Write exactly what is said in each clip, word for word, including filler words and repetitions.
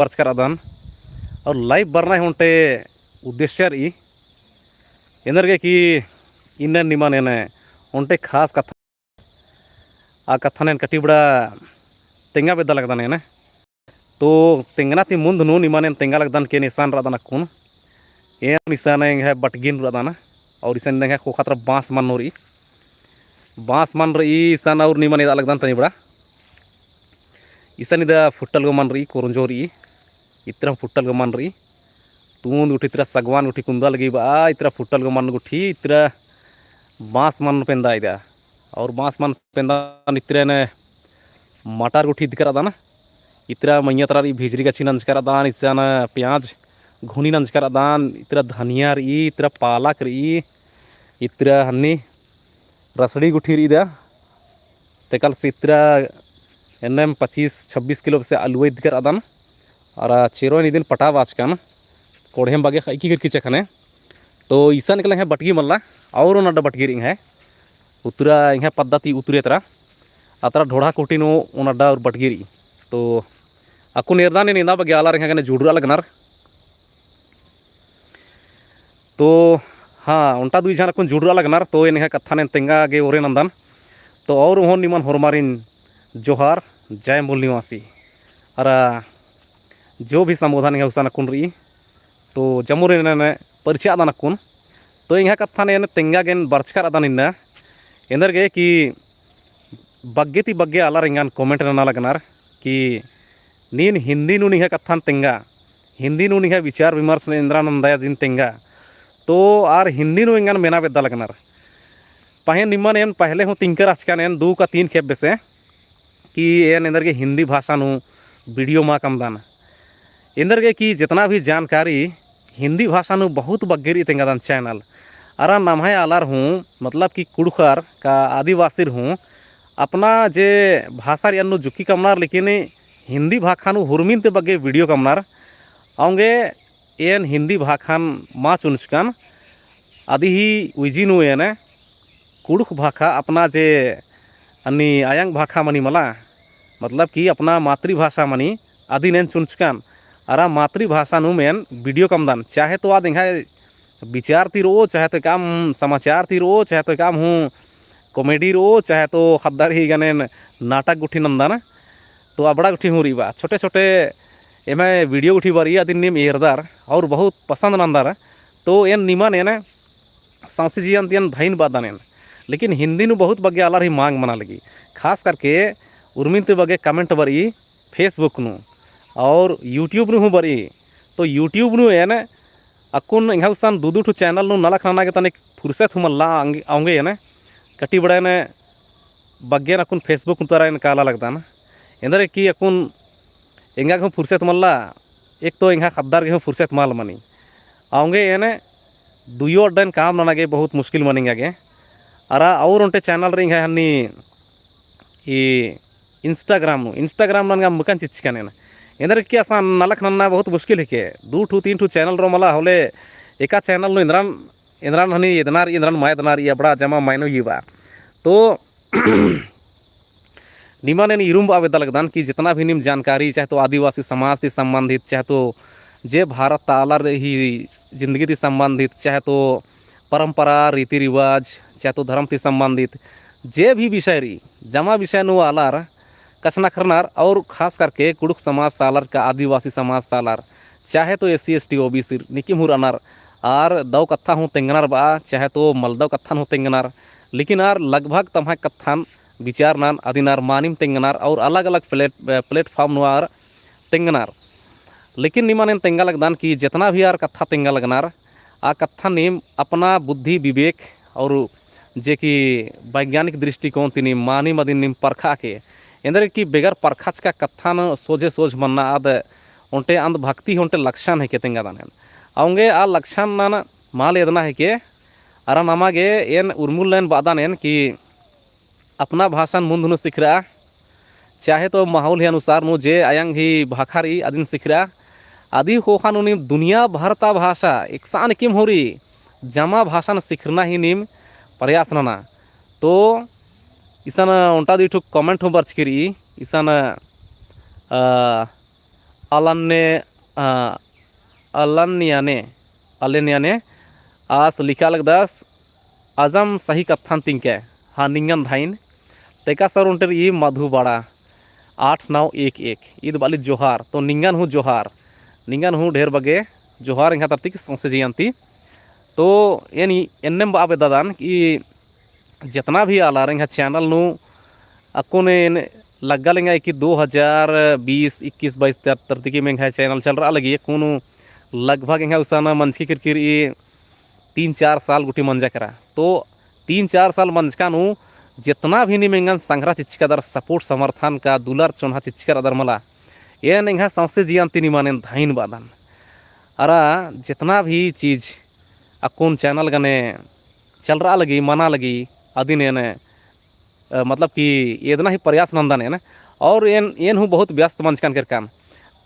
बरचका रअदन। और live बरना ही ओन्टे उद्देश्य रई। एन्देरगे कि इन्ने निमन एन ओन्टे खास कत्था, आ कत्थन एन कटिबड़ा तेंगा बेद्दा लगदन एन। तो तेंगना ती मुन्ध नू निमन एन तेंगा लगदन कि एन इसन रअदन अक्कुन। एन इसन एंग्है बटगी नू रअदन। और इसन एंग्है ख़ोख़ा तरा बाँस मन्न रई। बाँस मन्न रई इसन और निमन एदा लगदन तनी बड़ा। इसन इदा फुट्टल गो मन्न रई, कोरंजो रई। इतरा फुट्टल गो मन्न रई। तूंद गुट्ठी इतरा सगवान गुट्ठी कुन्दा लगी बा, इतरा फुट्टल गो मन्न गुट्ठी, इतरा बाँस मन्न पेंदा इदा। और बाँस मन्न पेंदा इतरा ने मटर गुट्ठी इदका रअदन। इतरा मइय्याँ तरा रई भिजरी गछी नंजका रअदन, इसन प्याज घुनी नंजका रअदन, इतरा धनिया रई, इतरा पालक रई, इतरा हन्नी रसड़ी गुट्ठी रई इदा। तेकल से इतरा एन्नेम पच्चीस छब्बीस किलो बेसे अलुवा इदका रअदन। अरा चेरो एन इदिन पटा बाचकन। कोड़हेम बग्गे ख़क्खी किरकी चखने। तो इसन एकला एंग्है बटगी मल्ला, और ओन अड्डा बटगी रई एंग्है। उतरा एंग्है पद्दा ती उतरे तरा। अतरा ढोढ़ा कोटी नू ओन अड्डा और बटगी रई। तो अक्कुन एरदन एन एन्दा बग्गे आलर एंग्है गने जुड़रआ लगनर। तो हाँ, ओन्टा दुई झन अक्कुन जुड़रआ लगनर, तो एन एंग्है कत्थन एन तेंगा गे ओरे नन्दन। तो और ओहन निमन होरमारिन जोहार, जय मूल निवासी। अरा जो भी संबोधन एंग्है गुसन अक्कुन रई, तो जम्मुरिन एन परिचय अदन अक्कुन। तो एंग्है कत्थन एन तेंगा गे एन बरचका रअदन इन्ना। एन्देरगे कि बग्गे ती बग्गे आलर एंगन comment नना लगनर कि नीन हिंदी नू निंग्है कत्थन तेंगा, हिंदी नू निंग्है विचार विमर्श एन्द्रा नंदय अदिन तेंगा। तो आर हिंदी नू एंगन मेना बेद्दा लगनर। पहें निमन एन पहले हूँ तिंकर रहचकन एन दू का तीन खेप बेसे कि एन एन्देरगे हिंदी भाषा नू video मा कमदन। एन्देरगे कि जेतना भी जानकारी हिंदी भाषा नू बहुत बग्गे रई तेंगदन channel। अरा नम्है आलर हूँ, मतलब कि कुँड़ुख़र का आदिवासीर हूँ अपना जे भाषा रई अन्नु जुक्की कमनर, लेकिन हिंदी भाखा नू हुरमिन ती बग्गे video कमनर। औंगे एन हिंदी भाखन मा चुनचकन, अदिही उइजी नू एन कुँड़ुख़ भाखा अपना जे अन्नी अयंग भाखा मनी मला, मतलब कि अपना मातृभाषा मनी, अदिन एन चुनचकन। अरा मातृभाषा नुम एन video कमदन, चाहे तो आद एंग्है विचार ती रओ, चाहे तो एकअम समाचार ती रओ, चाहे तो एकअम हूँ comedy रओ, चाहे तो ख़द्दार ही गने एन नाटक गुट्ठी नंदन। तो अबड़ा गुट्ठी हूँ रई बा, छोटे छोटे एम्है video गुट्ठी बरई, अदिन नीम एरदर और बहुत पसंद नंदर। तो एन निमन एन सौंसे जियन ती एन धइन बअदन एन। लेकिन हिंदी नू बहुत बग्गे आलर ही मांग मना लगी। खास करके उर्मिन ती बग्गे comment बरई Facebook नू और YouTube नू हूँ बरई। तो YouTube नू एन अक्कुन एंग्है गुसन दू दू ठो channel नू नलख नना गे तनिक फुर्सत हूँ मल्ला, औंगे एन कटिबड़ा एन बग्गे एन अक्कुन Facebook नू तरा एन काला लगदन। एन्देरगे कि अक्कुन एंगा गे हूँ फुर्सत मल्ला, एक तो एंग्है ख़द्दार गे हूँ फुर्सत मल मनी। औंगे एन दुइयो अड्डन काम नना गे बहुत मुश्किल मनी एंगा गे। अरा और ओन्टे channel रई एंग्है हन्नी ई Instagram नू, Instagram नू एंगा मकन चिच्चकन एन। एन्देरगे कि असन नलख नन्ना बहुत मुश्किल हिके। दू ठू तीन ठू channel रओ मला होले एका channel नू एन्द्रन, एन्द्रन हनी एदना रई, एन्द्रन मा एदना रई, अबड़ा जमा मायनो ही बा। तो निमन एन इरुम बआ बेद्दा लगदन कि जितना भी नीम जानकारी, चाहे तो आदिवासी समाज ती संबंधित, चाहे तो जे भारत ता आलर ही जिंदगी ती संबंधित, चाहे तो परंपरा, रीति रिवाज, चाहे तो धर्म ती संबंधित जे भी विषय रई, जमा विषय नू आलर कछनखरनर और खास करके कुँड़ुख़ समाज ता आलर का आदिवासी समाज ता आलर, चाहे तो SC ST OBC नीकिम हूँ रअनर, आर दव कत्था हूँ तेंगनर बआ, चाहे तो मलदव कत्थन हूँ तेंगनर, लेकिन आर लगभग तम्है कत्थन विचार नन अदिन आर मानिम तेंगनर और अलग-अलग प्लेट-, platform नू आर तेंगनर। लेकिन निमन एन तेंगा लगदन कि जेतना भी आर कत्था तेंगा लगनर, आ कत्था नीम अपना बुद्धि विवेक और जे कि वैज्ञानिक दृष्टिकोण ती नीम मानिम अदिन नीम परखा के। एन्देरगे कि बेगर परखचका कत्थन सोझे सोझ मन्ना आद ओन्टे अंधभक्ति ही ओन्टे लक्षण हिके तेंगादन एन। औंगे आ लक्षण नन मल एदना हिके। अरा नमा गे एन उर्मुल एन बअदन एन कि अपना भाषान मुन्ध नू सिखरआ, चाहे तो माहौल ही अनुसार नू जे अयंग ही भाखा रई अदिन सिखरआ। अदी ख़ोख़ा नू नीम दुनिया भर ता भाषा एकसन किम होरी जमा भाषान सिखरना ही नीम प्रयास नना। तो इसन ओन्टा दुई ठो comment हूँ बरचकी रई, इसन, अ, अलन्ने, अ, अलन्याने, अलन्याने आस लिखा लगदस, अजम सही कत्थन तिंकय, हाँ निंगन धाइन, तेका सर ओन्टे रई मधु बड़ा, आठ नौ एक एक, ईद बाली जोहार, तो निंगन हूँ जोहार, निंगन हूँ ढेर बग्गे जोहार एंग्है तरती की सौंसे जिया ती। तो एन एन्नेम बआ बेद्दादन कि जेतना भी आलर एंग्है channel नू अक्कुन एन लग्गा लेंगा कि दो हजार बीस, इक्कीस, बाईस तर-, तरती की एंग्है channel चलरआ लगी, अक्कुन लगभग एंग्है उसन मंजकी किरकिर ई तीन चार साल गुट्ठी मंजा केरा। तो तीन चार साल मंजका नू जेतना भी नीम एंगन संग्रह चिच्चका दर, support समर्थन का दुलर चोन्हा चिच्चका रअदर मला, एन एंग्है सौंसे जिया ती निमन एन धाइन बअदन। अरा जेतना भी चीज अक्कुन channel गने चलरआ लगी, मना लगी, अदिन एन, अ, मतलब कि एदना ही प्रयास नन्दन एन, और एन, एन हूँ बहुत व्यस्त मंजकन केरकन।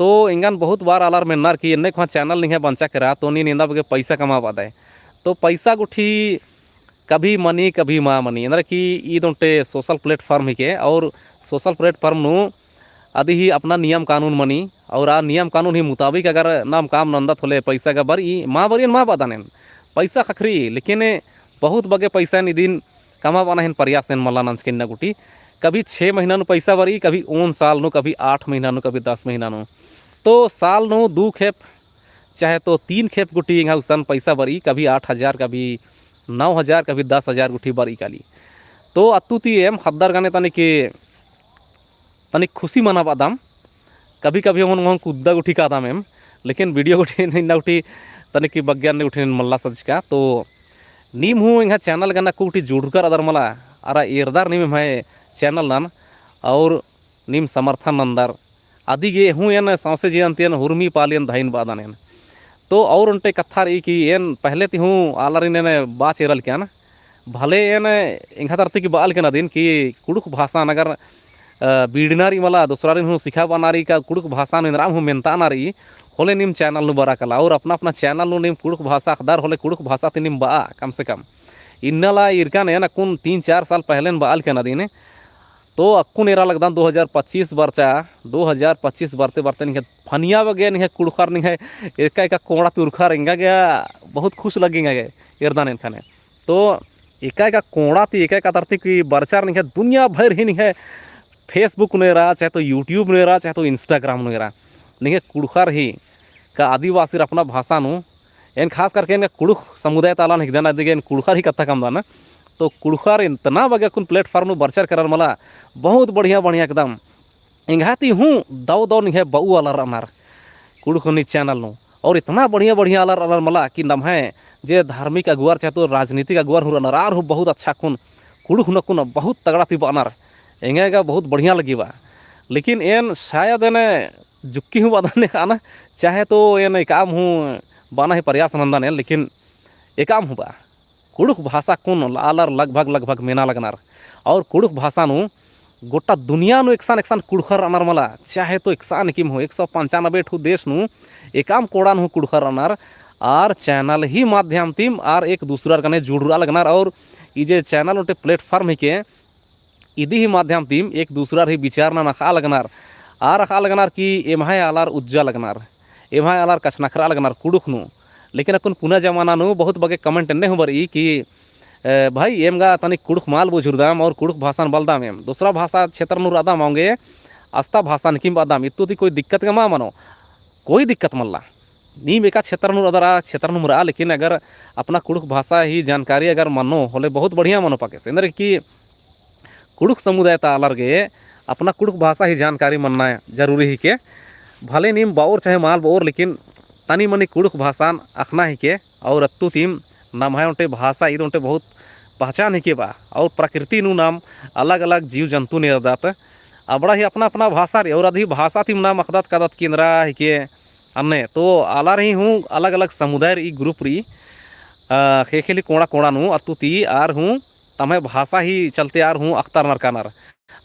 तो एंगन बहुत बार आलर मेन्नर कि एन्ने कोहाँ channel निंग्है बंचा केरा, तो नीन एन्दा बग्गे पैसा कमाबअदय। तो पैसा गुट्ठी कभी मनी, कभी मा मनी। एन्देर कि ईद ओन्टे social platform हिके, और social platform नू अदी ही अपना नियम कानून मनी, और आ नियम कानून ही मुताबिक अगर नाम काम नन्दत होले पैसा गा बरई, मा बरई एन मा बअदन एन। पैसा ख़क्खरई, लेकिन बहुत बग्गे पैसा एन इदिन कमाबअना ही एन प्रयास एन मल्ला नंजकन इन्ना गुट्ठी। कभी छः महीना नू पैसा बरई, कभी ओन साल नू, कभी आठ महीना नू, कभी दस महीना नू। तो साल नू दू खेप, चाहे तो तीन खेप गुट्ठी एंग्है उसन पैसा बरई, कभी आठ हजार, कभी नौ हजार, कभी दस हजार गुट्ठी बरई काली। तो अत्तु ती एम ख़द्दर गने तनिक तनिक खुशी मनाबअदम। कभी कभी ओन ओन कुद्दा गुट्ठी कादम एम, लेकिन video गुट्ठी इन्ना गुट्ठी तनिक बग्गे अन्ने गुट्ठी मल्ला सजका। तो नीम हूँ एंग्है channel गने अक्कु गुट्ठी जुड़ुरकर रअदर मला, अरा एरदर नीम एम्है channel नन, और नीम समर्थन नन्दर। अदी गे हूँ एन सौंसे जिया ती एन हुरमी पाली एन धाइन बअदन एन। तो और ओन्टे कत्था रई कि एन पहले ती हूँ आलारिन एन बआ चेरलकन, भले एन एंग्है तरती की बआलकन अदिन कि कुँड़ुख़ भाषान अगर, अ, बीड़ना रई मला, दोसरारिन हूँ सिखाबअना रई का कुँड़ुख़ भाषान एन्दराम हूँ मेन्ताना रई, होले नीम channel नू बरआ कला, और अपना अपना channel नू नीम कुँड़ुख़ भाषा अख़दर होले कुँड़ुख़ भाषा ती नीम बआ, कम से कम। इन्ना ला ईरकन एन अक्कुन तीन चार साल पहलेन बआलकन अदिन, तो अक्कुन एरा लगदन दो हजार पच्चीस बरचा, दो हजार पच्चीस बरते बरते निंग्है फनिया बग्गे निंग्है कुँड़ुख़र निंग्है एका एका कोंड़ा ती उरखर एंगा गे बहुत खुश लग्गी एंगा गे एरदन एन ख़ने। तो एका एका कोंड़ा ती एका एका तरती की बरचर निंग्है दुनिया भर ही निंग्है Facebook नू एरा, चाहे तो YouTube नू एरा, चाहे तो Instagram नू एरा। निंग्है कुँड़ुख़र ही का आदिवासीर अपना भाषा नू, एन खास करके एन कुँड़ुख़ समुदाय ता आलान हिकदन, अदिगे एन कुँड़ुख़र ही कत्था कमदन। तो कुँड़ुख़र इतना बग्गे अक्कुन platform नू बरचर केरर मला, बहुत बढ़िया बढ़िया एकदम। एंग्है ती हूँ दव दव निंग्है बऊ आलर रअनर कुँड़ुख़ news channel नू। और इतना बढ़िया बढ़िया आलर रअनर मला कि नम्है जे धार्मिक अगुवर चाहे तो राजनीतिक अगुवर हूँ रअनर, आर हूँ बहुत अच्छा अक्कुन कुँड़ुख़ नू अक्कुन बहुत तगड़ा ती बअनर। एंगा गा बहुत बढ़िया लग्गी बा। लेकिन एन शायद एन जुक्की हूँ बअदन एकाम, चाहे तो एन एकाम हूँ बअना ही प्रयास नन्दन एन, लेकिन एकाम हूँ बा। कुँड़ुख़ भाषा अक्कुन आलर लगभग लगभग मेना लगनर। और कुँड़ुख़ भाषा नू गोट्टा दुनिया नू एकसन एकसन कुँड़ुख़र रअनर मला, चाहे तो एकसन किम हूँ, एक सौ पंचानबे ठू देश नू एकाम कोंड़ान हूँ कुँड़ुख़र रअनर। आर channel ही माध्यम तिम आर एक दूसरार गने जुड़रआ लगनर। और ई जे channel ओन्टे platform हिके, इदी ही माध्यम तिम एक दूसरार ही विचार नना अख़आ लगनर। आर अख़आ लगनर कि एम्है आलर उज्जा लगनर, एम्है आलर कछनखरआ लगनर कुँड़ुख़ नू। लेकिन अक्कुन पुना जमाना नू बहुत बग्गे comment एन्ने हूँ बरई कि, "ए, भाई, एम गा तनिक कुँड़ुख़ मल बुझुरदम और कुँड़ुख़ भाषान बलदम एम। दोसरा भाषा क्षेत्र नू रअदम औंगे अस्ता भाषान किम बअदम, इत्तु ती कोई दिक्कत गा मा मनो।" कोई दिक्कत मल्ला। नीम एका क्षेत्र नू रअदर, आ क्षेत्र नू रआ, लेकिन अगर अपना कुँड़ुख़ भाषा ही जानकारी अगर मनो होले बहुत बढ़िया मनो पाकेस। एन्देर कि कुँड़ुख़ समुदाय ता आलर गे अपना कुँड़ुख़ भाषा ही जानकारी मन्ना जरूरी हिके। भले नीम बओर चाहे मल बओर, लेकिन तनी मनी कुँड़ुख़ भाषान अख़ना हिके। और अत्तु तिम नम्है ओन्टे भाषा ईद ओन्टे बहुत पहचान हिके बा। और प्रकृति नू नाम अलग अलग जीव जन्तुन एरदत। अबड़ा ही अपना अपना भाषा रई, और अदी भाषा तिम नाम अख़दत कादत कि एन्दरा हिके अन्ने। तो आलर ही हूँ अलग अलग समुदाय रई, group रई, अ, ख़ेख़ेली कोंड़ा कोंड़ा नू अत्तु ती आर हूँ तम्है भाषा ही चलते आर हूँ अख़तर नरका नर।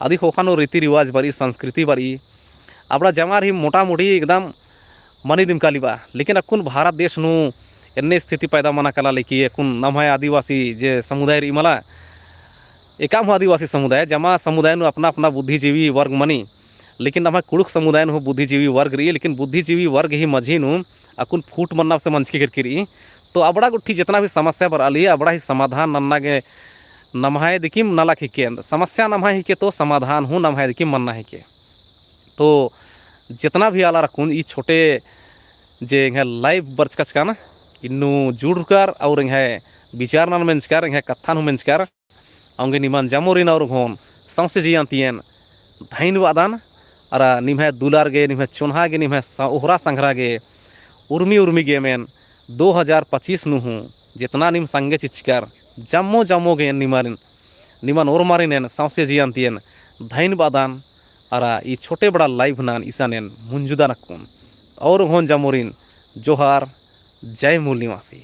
अदी ख़ोख़ा नू रीति रिवाज बरई, संस्कृति बरई। अबड़ा जमार ही मोटा मोटी एकदम मनी दिम काली बा। लेकिन अक्कुन भारत देश नू एन्ने स्थिति पैदा मना कला लेकि अक्कुन नम्है आदिवासी जे समुदाय रई मला, एकाम हूँ आदिवासी समुदाय, जमा समुदाय नू अपना अपना बुद्धिजीवी वर्ग मनी। लेकिन नम्है कुँड़ुख़ समुदाय नू हूँ बुद्धिजीवी वर्ग रई, लेकिन बुद्धिजीवी वर्ग ही मझी नू अक्कुन फूट मन्ना से मंजकी केरकी रई। तो अबड़ा गुट्ठी जेतना भी समस्या बरआ ली, अबड़ा ही समाधान नन्ना गे नम्है दिकिम नलख हिके, समस्या नम्है हिके तो समाधान हूँ नम्है दिकिम मन्ना हिके। तो जेतना भी आलर अक्कुन ई छोटे जे एंग्है live बरचका चिचकन, इन्नु जुड़रकर और एंग्है विचार नन मेंजकर, एंग्है कत्थन हूँ मेंजकर, औंगे निमन जम्मोरिन और घोन सौंसे जिया ती एन धैन बअदन। अरा निम्है दुलार गे, निम्है चोन्हा गे, निम्है स-, ओहरा संघरा गे, उर्मी उर्मी गे एम एन दो हजार पच्चीस नू हूँ जेतना नीम संगे चिचकर, जम्मो जम्मो गे एन निमारिन, निमन ओर्मारिन एन सौंसे जिया ती एन धैन बअदन। अरा ई छोटे बड़ा live नन इसन एन मुंजुदन अक्कुन। और घोन जम्मोरिन जोहार, जय मूल निवासी।